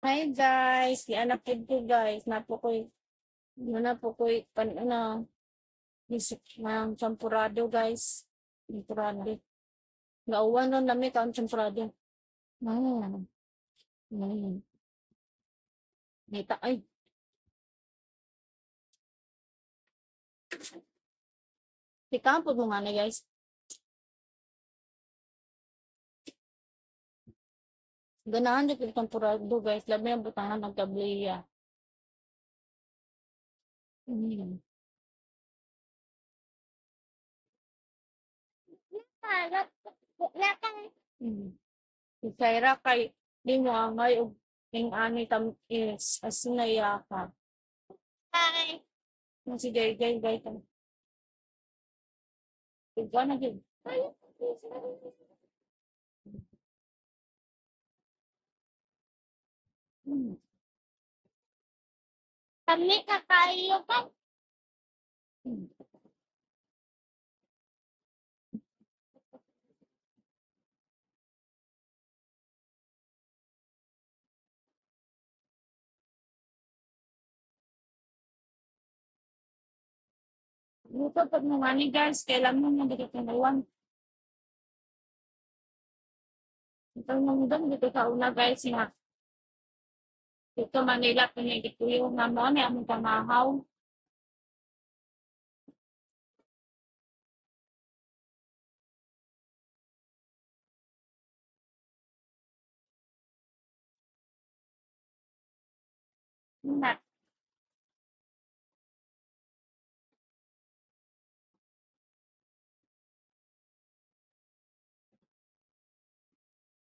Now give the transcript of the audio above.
Hi guys, gianak pud ko, guys. Naa po ko'y pan ano ng champurado, guys. Champurado. Gauwan ron lami kaon champurado. Nita ay. Ikaw mo nga na, guys. Ganahan jud kog champurado, guys, labi na butangan og tabliya. Si Syra kay di mo angay og ing-ani tam-is as in naiya ka. Hi. Si Jay Jay guys. Ikaw na gyud. Kami kakayo ka. Luto pag mo ani, guys, kailan mo mo dito tinuwan. Ito nung dito sa una, guys, nga dito Manila pinigituyo nga mo ni among pamahaw. Na.